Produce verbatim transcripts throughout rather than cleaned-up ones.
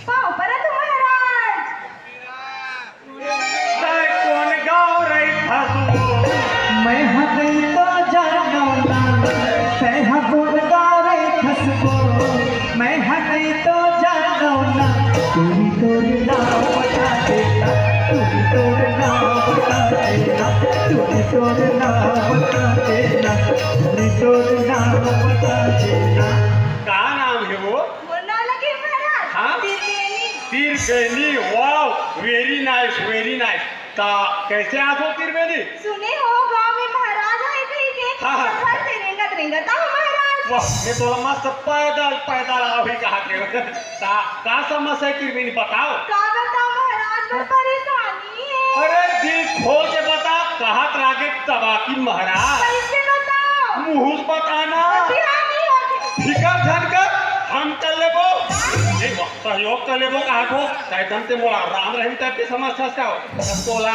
पाँव परत हँव महाराज। तैं कोन गाँव रहिथस वो? मैं ह कहीं तो जानव ना, तैं ह कोन गाँव रहिथस वो? मैं ह कहीं तो जानव ना, तू ही तोर नाम बता देना, तू ही तोर नाम बता देना, तू ही तोर नाम बता देना, तू ही तोर नाम बता देना। का नाम हे वो? मोर नाम लगे महाराज। हाँ? त्रिवेणी। त्रिवेणी, wow, very nice, very nice। ता कैसे आथो त्रिवेणी? सुने हो, गाँव में महाराज हे कहिके, हाँ, हाँ। तो घर से रेंगत रेंगत आव महाराज। वाह, मैं तोला मस्त पैदल पैदल आव ही कहा के। ता का समस्या हे त्रिवेणी, बताव। का बताव महाराज, बड़ परेशानी हे। अरे दिल खोल के बता, कहा के तबाकी महाराज। कैसे बताव? मुँह से बताना। बिहार नहीं होती। फिकर झन कर, हम कर लेबो। नहीं, सहयोग कर लेबो, कहा को, एकदम से मोला राम रहीम टाइप के समस्या से हो। तोला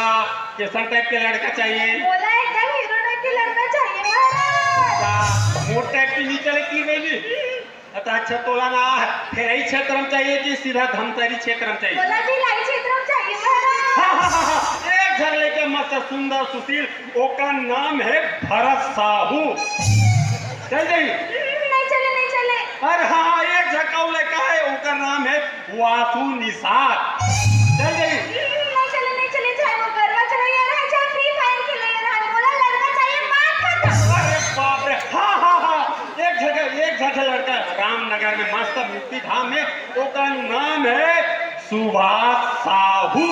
कैसन टाइप के लड़का चाहिए? मोला एकदम हीरो टाइप के लड़का चाहिए महाराज। का मोर टाइप के नहीं चले की बेली? अच्छा, अच्छा, तोला ना फेरई क्षेत्र में चाहिए कि सीधा धमतरी क्षेत्र में चाहिए? मोला भिलाई क्षेत्र में चाहिए महाराज। हाँ, हाँ, हाँ, हाँ। एक झन लेके मस्त सुंदर सुशील, ओकर नाम हे भरत साहू। चल जाई? हम्म, नहीं चले, नहीं चले। अरे हाँ, एक झन अउ लइका हे, ओकर नाम हे वासु निषाद। चल जाई? हम्म, नहीं चले, नहीं चले, चाहे वो गरबा चलइया रहे, चाहे Free Fire खेलइया रहे, मोला लड़का चाहिए, बात खत्म। अरे बाप रे, हाँ, हाँ, हाँ, एक झन, एक झन लड़का रामनगर में मस्त मुक्ति धाम में, ओकर नाम हे सुभाष साहू।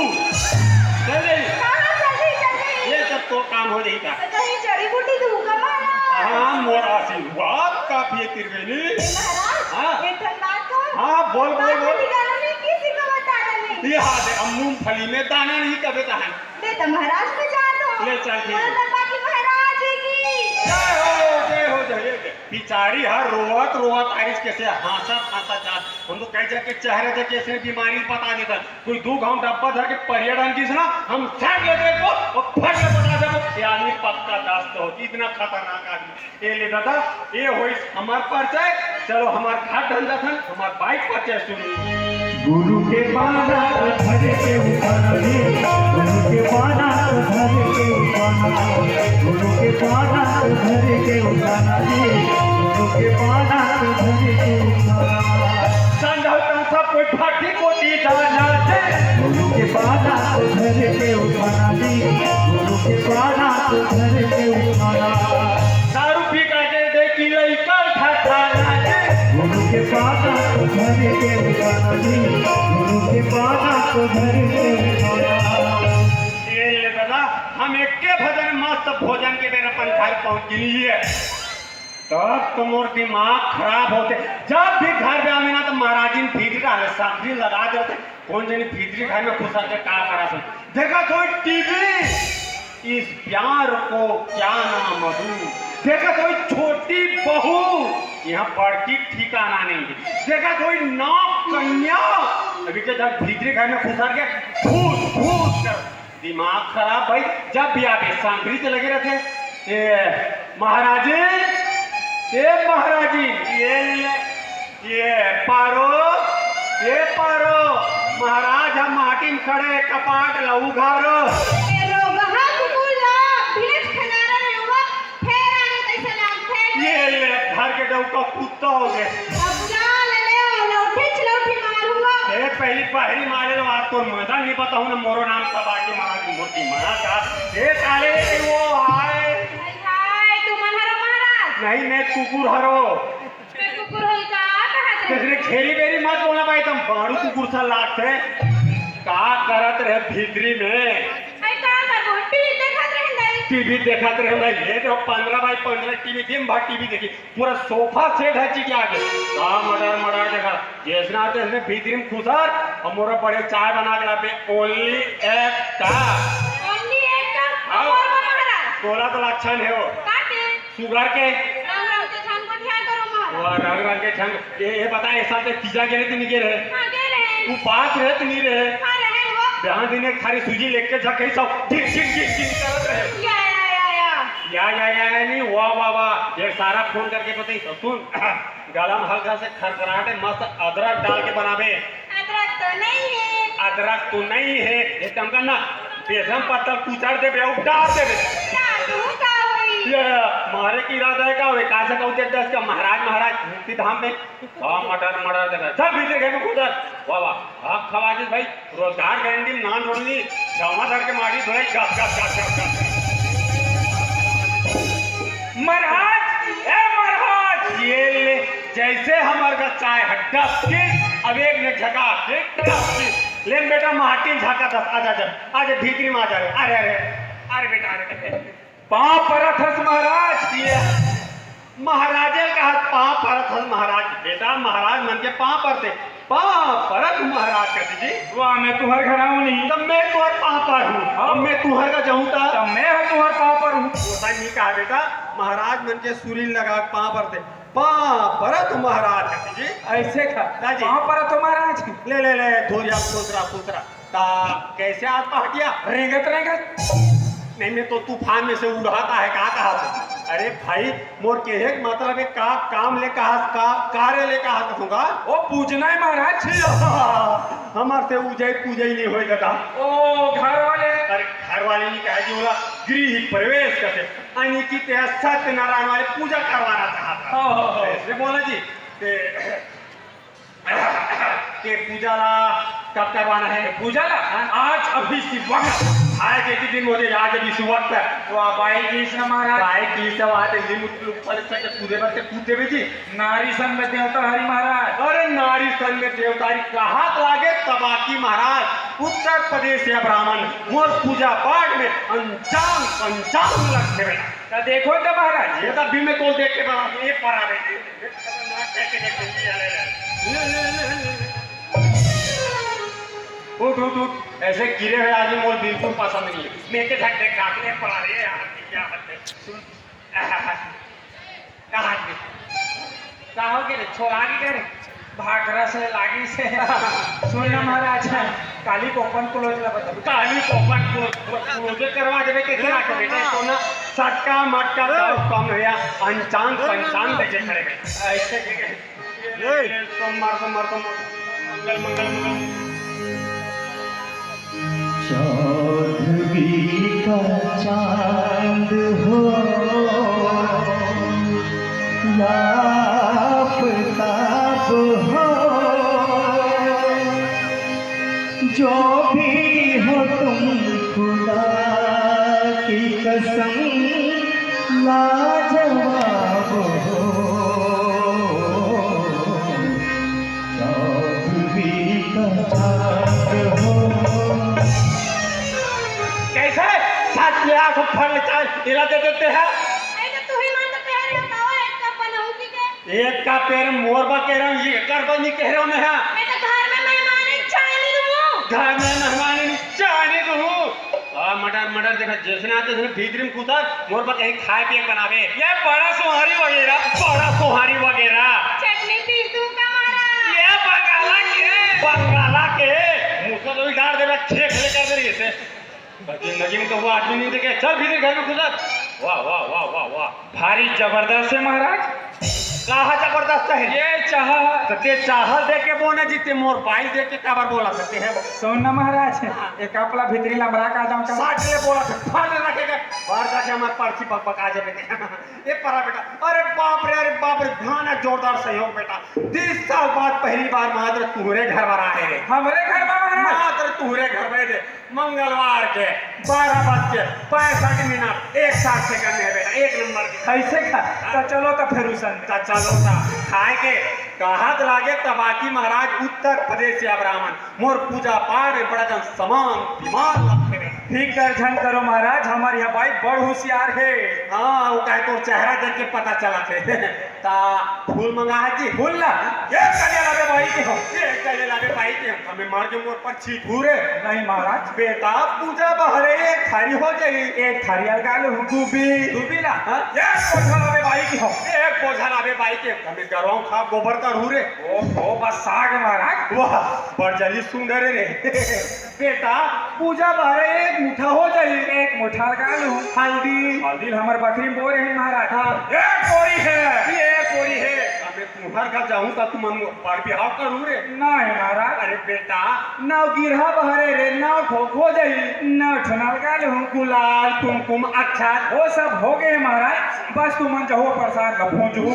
चल जाई? हाँ, हाँ, जल्दी, जल्दी। ये सब तो काम हो जाई का? कहीं जड़ी बूटी दूँ का महाराज? हाँ, मोर आशीर्वाद काफी हे त्रिवेणी। ए महाराज, हाँ। एक ठन बात कहूँ? हाँ, बोल, बोल, बात बोल। ठिकाना नहीं, किसी को बताना नहीं। ये हाँ दे, अब मूंगफली में दाना नहीं कबे कहा। दे तो महाराज को जान दो। ले चल ठीक। बोलो दरबार की महाराज की। जय हो, जय हो, जय हो। बिचारी हर रोवत रोवत आइस, कैसे हाँसत हाँसत जात। हम तो कई जन के चेहरा देख के अइसने बीमारी बता देथन। कोई दू घांव डब्बा धर के परिया डाल दिस ना, हम फेंक ले देबो अउ फट ले बता देबो, ये आदमी पक्का दस्त हो, इतना खतरनाक आदमी। ए ले दादा, ए होइस हमर परिचय। चलो हमर घर ढंग जाथन, हमर बाइक परिचय सुनी। गुरु के पाना धर के उठाना रे, गुरु के पाना धर के उठाना, गुरु के पाना धर के उठाना रे, गुरु के पाना धर के उठाना। संडल तन सब कोई फाटी कोटी डाला रे। गुरु के पाना धर के उठाना रे, गुरु के पाना धर के उठाना। दारू पी के दे की लइका ठठाना रे। गुरु के पाना धर के उठाना जी, गुरु के पाना धर के उठाना। ए ले दादा, हम एके भजन मस्त भोजन के बेर अपन घर पहुंच गेलिए। तब तो मोर दिमाग खराब होथे। जब भी घर में आवे ना तो महाराजिन भीतरी का सांकरी लगा देथे। कोन जनी भीतरी घर में घुसा के का करत हे? देखत होई टीवी। इस प्यार को क्या नाम दूं? देखत होई छोटी बहू, यहाँ बड़की ठिकाना नहीं हे। देखत होई नाग कन्या, अभी के जब भीतरी घर में घुसर के फूस फूस कर दिमाग खराब भाई। जब भी आके सांकरी से लगे रहते। ए महाराजी, ए महाराजी, ये ले, ये पारो, ये पारो, महाराज हम माटी में खड़े, कपाट ला उघारो। ए रोगहा कुकुर ला, भेंट खनारा रेवा, फेर आने कैसे लागथे? ये ले, घर के डौका कुत्ता हो गए। अब जा ले ले, लौठी चलौठी मारूंगा। ए पहली पहली मारे लो, आज तो मजा नहीं बताऊं ना, मोरो नाम का बाकी मारा की मोटी मारा का। ए साले, वो हाय। हाय हाय, तू मन हरो महाराज? नहीं, मैं कुकुर हरो। मैं कुकुर होई का कहत रहे? तेरे घेरी बेरी मत बोला भाई, तुम बाड़ू कुकुर सा लागथे। का करत रहे भीतरी में? अरे का करबो, टीवी देखत रहे नहीं। टीवी देखत रहे नहीं, ये तो पन्द्रह by पन्द्रह टीवी, दिन भर टीवी देखी, पूरा सोफा सेट है जी के आगे। का मडर मडर देखा, जैसना तैसने भीतरी में घुसर, अउ मोरा बड़े चाय बना के लाबे, only एक कप। Only एक कप? हाँ। और वो महाराज? तोला तो लक्षण हे वो। का के? सुगर के। रंग रंग के झन गोठिया करो महाराज। वाह, रंग रंग के झन। ये, ये बता, एक साल के तीजा गे रहे तो नहीं गे रहे? हाँ, गे रहे। उपास रहे तो नहीं रहे? हाँ, रहे वो। जहाँ दिन एक थारी सूजी लेके झकई सब झिक झिक झिक झिक करत रहे। या, या, या, या। या, या, या, या नहीं, वाह, वाह, वाह। ये सारा फोन करके बताई तो सुन। गला में हल्का से खरखराहट है, मस्त अदरक डाल के बनावे। अदरक तो नहीं है। अदरक तो नहीं है, एकदम का ना, बेसन पत्ता कुचर देबे, अउ डाल देबे। डाल दूँ, का होई? ये मारे की इरादा है का? वे कहाँ से कहते दस का महाराज, महाराज, मुक्ति धाम में। हाँ, मटर, मटर देबे। चल, भीतर घर में घुस। वाह, वाह, आप खवा दे भाई। रोजगार गारंटी, नान रोटी, जमा धर के मारी धोई, गप, गप, गप, गप, गप। महाराज, ए महाराज, ये ले, जैसे हमर का चाय है, डबकी, अब एक ने झका, एक डबकी। ले बेटा, माटी झका दस, आजा, आजा, आजा, भीतरी में आजा रे, अरे, अरे, अरे बेटा, अरे, पाँव परत हस महाराज। ये महाराजे कहा पाँव परत हस महाराज। बेटा, महाराज मन के पाँव परते, पाँव परत हूँ महाराज कथे जी। वाह, मैं तुहर घर आऊँ नहीं। तब मैं तुहर पाँव पर हूँ। हाँ। अब मैं तुहर का जाऊँ ता? तब मैं ह तुहर पाँव पर हूँ। ऐसा नहीं कहा बेटा, महाराज मन के सुरीन लगा के पाँव परते, पाँव परत हूँ महाराज कथे जी। ऐसे का? हाँ जी। पाँव परत हूँ महाराज। ले, ले, ले, धोरिया, फुसरा, फुसरा। ता कैसे आज पहाटिया? रेंगत रेंगत। नहीं, मैं तो तूफान में से उड़ाता है, का कहा था? अरे भाई, मोर केहे के मतलब है, का काम ले कहा, का कार्य ले कहा था तुमका? ओ, पूजना है महाराज। हमार से उजई पूजई नहीं होए दादा। ओ, घर वाले। अरे, घर वाले नहीं कहा जी, बोला गृह प्रवेश करते, यानी कि ते सत्यनारायण वाले पूजा करवाना चाहता। हाँ, हाँ, हाँ। ऐसे बोला जी। ते के पूजा ला कब करवाना है? पूजा ला? हाँ? आज अभी इसी वक्त। आज एक ही दिन मुझे आज अभी इसी वक्त। वाह, बाई कृष्ण महाराज। बाई कृष्ण महाराज, ये मुझे ऊपर से कूदे बरते कूदे भी जी। नारी सन में देवता हरि महाराज। अरे नारी सन में देवता हरि कहा लागे तबाकी महाराज। उत्तर प्रदेश या ब्राह्मण मोर पूजा पाठ में अंचांग पंचांग लग गए। तो देखो तो महाराज। ये तब भी मैं तो देख के बना, ये परा रे। उठ, उठ, उठ। ऐसे गिरे हुए आदमी मोर बिल्कुल पसंद नहीं है। मैं के झक देख काटने पड़ा रे यार, क्या बात है? सुन। कहाँ के? का हो गया रे? छोरा के रे? भाखरा से लागी से। सुन ना महाराज, काली कोपन क्लोज ला बता। काली कोपन क्लोज, क्लोज करवा देबे के क्या के बेटा? तो ना सटका मटका दाव कम है, अनचान पंचान देखे खड़े में। ऐसे के ए। सोमवार, सोमवार, सोमवार। मंगल, मंगल, मंगल। चौदहवीं का चांद हो, या आफताब हो, जो भी हो तुम खुदा की कसम लाजवाब हो। चौदहवीं का चांद हो। कैसे? सात ले आठ फल चाय इला दे देते हैं। अरे तो तू ही मान तो कह रहे हो, बाबा, एक कप बनाऊं पी के। एक कप पैर मोर बा कह रहा हूँ, ये कर बा नहीं कह रहा हूँ मैं, हाँ। मैं तो घर में मेहमान है, चाय नहीं दूँ। घर में मेहमान है, चाय नहीं दूँ। आ, मटर, मटर देखा, जैसे ना तैसे भीतरी में घुसा, मोर पर कहीं खाए पिए बनावे। ये बड़ा सोहारी वगैरह, बड़ा सोहारी वगैरह। चटनी पीस दूँ का महाराज? ये बंगाला के, बंगाला के, मुझको तो डाल दे, मैं खेख ले कर दे रही है। जिंदगी में तो वो आदमी नहीं देखे। चल भीतरी घर में घुसा। वाह, वाह, वाह, वाह, वाह। भारी जबरदस्त है महाराज। कहा जबरदस्त है? ये चाह। तो ते चाहल दे के बोने जी, ते मोर बाई दे के काबर बोला सकते हैं? सुन ना महाराज, हाँ। एक अपला भीतरी लमरा का जाऊं का? साट ले बोला था, फाड़ रखेगा। बाहर जाके हमारे पर्ची पक पका जाए बेटे। ये परा बेटा, अरे बाप रे, अरे बाप रे, गाना जोरदार सहयोग बेटा। तीस साल बाद पहली बार मात्र तुहरे घर में रहे रे। हमरे घर में महाराज? मात्र तुहरे घर में रे। मंगलवार के बारह बज के पैंसठ मिनट इकसठ सेकंड है बेटा, एक नंबर के। ऐसे का? तो चलो तो फिर उसन। तो चलो तो खाए के कहत लागे तबाकी महाराज उत्तर प्रदेश या ब्राह्मण मोर पूजा पाठ में बड़ा जन समान विमान लगते रहे। फिकर झन करो महाराज, हमारे यहाँ बाई बड़ होशियार है। हाँ, वो कहे तो चेहरा देख के पता चला थे। ता फूल मंगा है जी। फूल ला? एक कलिया लाबे बाई के हो। एक कलिया लाबे बाई के हो। हमें मार के मोर पर छीट हो रे। नहीं महाराज। बेटा, पूजा बहरे एक थारी हो जाई। एक थारी अलगा लूं। दूबी। दूबी ला? हाँ? एक बोझा लाबे बाई के हो। एक बोझा लाबे बाई के। हमें गरवा खा गोबर कर हो रे। ओहो, बस आ गए महाराज। वाह, बड़ जल्दी सुंदर रे। बेटा, पूजा बहरे एक मुठा हो जाई। एक मुठा लगा लूं। हल्दी। हल्दी हमर बखरी में बोरे हे महाराज। हाँ। एक बोरी हे। ये एक बोरी हे। अबे तुहर घर जाहूं त तुमन मोर पर बिहाव करू रे। नहीं महाराज। अरे बेटा, नौ गिरहा बहरे रे, नौ ठोक हो जाई। नौ ठो लगा लूं। गुलाल, कुमकुम, अक्षत। वो सब हो गए महाराज, बस तुमन जहो प्रसाद ला भूंजहू।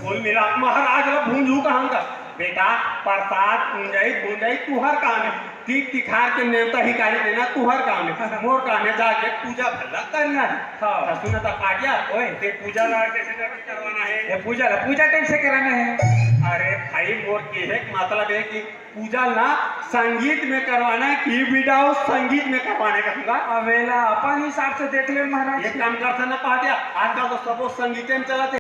बोल मेरा महाराज ला भूंजहू कहां का? बेटा, प्रसाद पूंजई पूंजई तुहर काम हे। तीज तिखार के नेवता हिकारी देना तुहर काम हे। मोर काम हे जाके पूजा भला करना हे। हाँ। त सुन त पाटिया, ओए। ते पूजा ला कैसे करवाना हे? ये पूजा ला पूजा टाइम से कराना हे। अरे भाई, मोर कहे के मतलब हे कि पूजा ला संगीत में करवाना हे कि without संगीत में करवाना हे कहूंगा। अबेला अपन हिसाब से देख ले महाराज। एक काम करथन ना पाटिया, आजकल तो सबो संगीते में चलत हे।